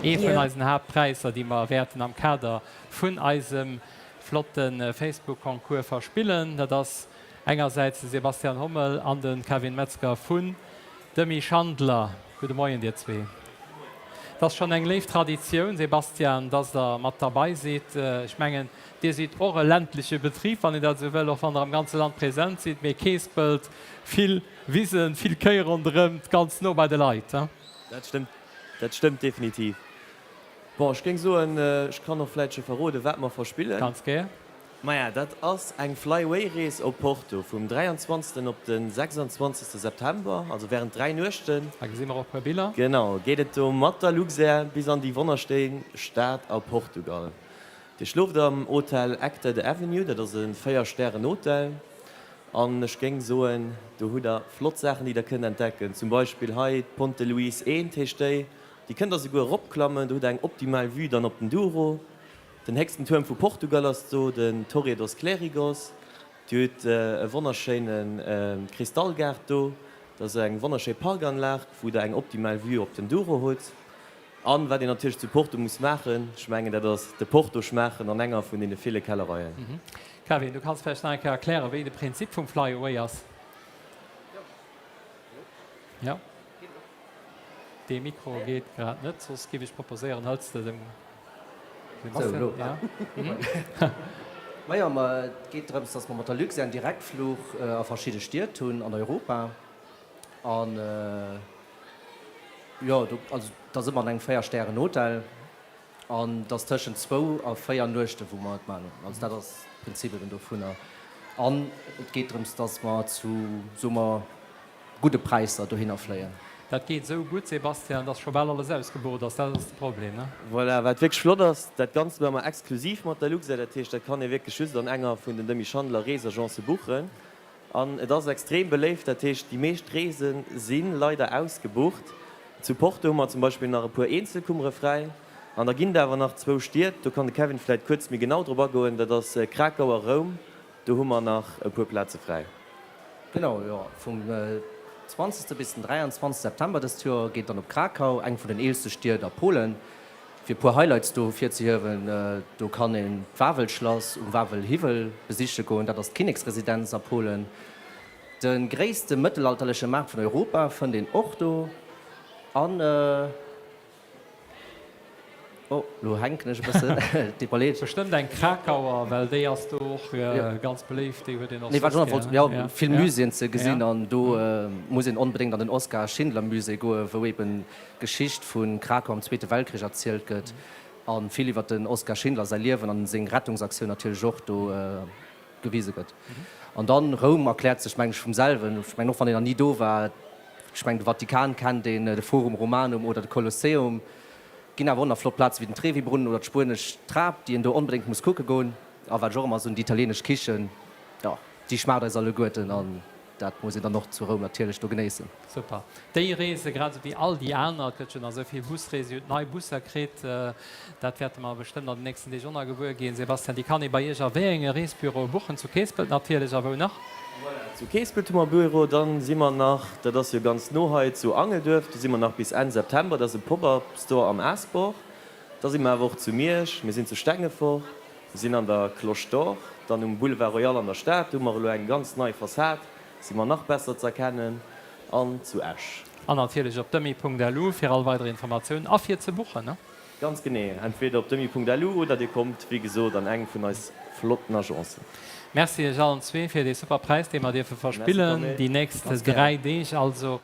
Ee vun eisen Haaptpräisser, déi mer wäerten am Kader vun eisem flotte Facebook-Concours verspillen, dat ass engersäits de Sebastian Hommel an de Kevin Metzger vun Demy Schandler. Gudde Moien, dir zwee. Et ass schonn eng léif Traditioun, Sebastian, dass der mat derbei sidd. Ech mengen, dir sidd och e ländleche Betrib, wann een dat esou wëll, och wann der am ganze Land present sidd. Mee Keespelt, vill Wisen, vill Kéi ronderëm, ganz no bei de Leit. Dat stëmmt, dat stëmmt definitiv. Bon, ech géing soen, ech kann och vläit scho verroden, wat mer verspillen. Ganz gär. Maja, dat ass eng Fly-Away-Rees op Porto vum 23. op de 26. September, also wärend 3 Nuechten. Hei gesi mer och e puer Biller. Genau, geet et do mat der Luxair bis an déi wonnerschéin Stad a Portugal. Dir schlooft am Hotel Acta de Avenue, dat ass e 4 Stären Hotel. An ech géing soen, do hutt der flott Saachen, déi der kënnt entdecken. Zum Beispill hei d'Ponte Luís I heescht déi. Déi kënnt der souguer eropklammen, do hutt der eng optimal Vue dann op den Douro. Den héchsten Tuerm vu Portugal ass do den Torre dos Clérigos. Dir hutt e wonnerschéine Kristallgaart do. Dat ass eng wonnerschéi Parkanlag, wou der eng optimal Vue op den Douro hutt. An wat een natierlech zu Porto muss maachen, ech mengen dat ass de Porto schmaachen an enger vun deene ville Kellereien. Kevin, du kanns vläicht nach eng Kéier erklären, wéi de Prinzip vum Fly Away ass? Jo. Dee Mikro geet grad net, soss giff ech proposéieren, hëls de dem Sebastian. Ja. Majo, ma et geet drëms, dass mer mat der Luxair en Direktfluch a verschidde Stied hunn an Europa. An jo, do, also et ass ëmmer an engem Véier-Stären-Hotel. An et ass tëschent zwou a véier Nuechten, wou mer et maachen. Also dat ass d'Prinzip eben dovunner. An et geet drëms, dass mer zu, soe mer, gudde Präisser dohinner fléien. Dat geet esou gutt, Sebastian, dass scho bal alles ausgebucht ass. Dat ass de Problem, ne? Voilà, wat wierklech flott ass, dat Ganzt maache mer exklusiv mat der Luxair. Dat heescht, dat kann ee wierklech just an enger vun den Demy Schandeler Reesagencë buchen. An et ass extrem beléift, dat heescht déi meescht Reese si leider ausgebucht. Zu Porto hu mer zum Beispill nach e puer Eenzelkummere fräi. An da ginn et awer nach zwou Stied, do kann de Kevin vläit kuerz méi genau drop agoen, dat ass Krakau a Roum, do hu mer nach e puer Plaze fräi. Genau, jo. Vum 20. Bis den 23. September dëst Joer geet et dann op Krakau, eng vun den eelste Stied a Polen. Fir e puer Highlights do ervirzehiewen, do kann een d'Wawel-Schlass um Wawel-Hiwwel besiche goen, dat ass d'Kinneksresidenz a Polen. De gréisste mëttelalterleche Maart vun Europa fënnt een och do. An, oh, lo hänken ech e bëssen, deet mer leed. Bestëmmt eng Krakauer, well déi ass do och ganz beléift, déi huet een och soss gär. Jo, vill Muséeën ze gesinn an do muss een onbedéngt an den Oskar Schindler Musée goen, wou eben d'Geschicht vu Krakau am Zweete Weltkrich erzielt gëtt a vill iwwer den Oskar Schindler säi Liewen an seng Rettungsaktioun natierlech och do gewise gëtt. An dann Roum erkläert sech mengen ech vum selwen. Ech mengen och wann een nach ni do war, ech mengen de Vatikan kennt een, de Forum Romanum oder de Kolosseum. Ginn awer och nach flott Plaze wéi den Trevi-Brunnen oder d'spuenesch Trap, déi een do onbedéngt muss kucke goen. A wat ech och ëmmer soen, déi italienesch Kichen, jo, déi schmaacht eis alleguerten an Dat muss een dann och zu Roum natierlech do genéissen. Super. Déi Reese grad esou wéi all déi aner, et gëtt jo nach esou vill Busreesen, Dir hutt nei Busser kritt, dat wäerte mer bestëmmt an den nächsten Deeg och nach gewuer ginn. Sebastian, déi kann ee bei Iech a wéi enge Reesbüroe buchen? Zu Keespelt natierlech, a wou nach? Voilà, zu Keespelt hu mer e Büro, dann si mer nach, dat ass jo ganz no hei, zu Angelduerf, do si mer nach bis Enn September, dat ass e Pop-up Store am Aasbor. Da si mer awer och zu Miersch, mir sinn zu Stengefort. Mir sinn an der Cloche d'Or, dann um Boulevard Royal an der Stad, do hu mer elo eng ganz nei Fassad, si mer nach besser ze erkennen, an zu Esch. An natierlech op demy.lu fir all weider Informatiounen a fir ze buchen, ne? Ganz genee, entweder op demy.lu oder dir kommt wéi gesot an eng vun eis flotten Agencen. Merci iech allen zwee fir dee super Präis, dee mer dierfe verspillen déi nächst 3 Deeg also.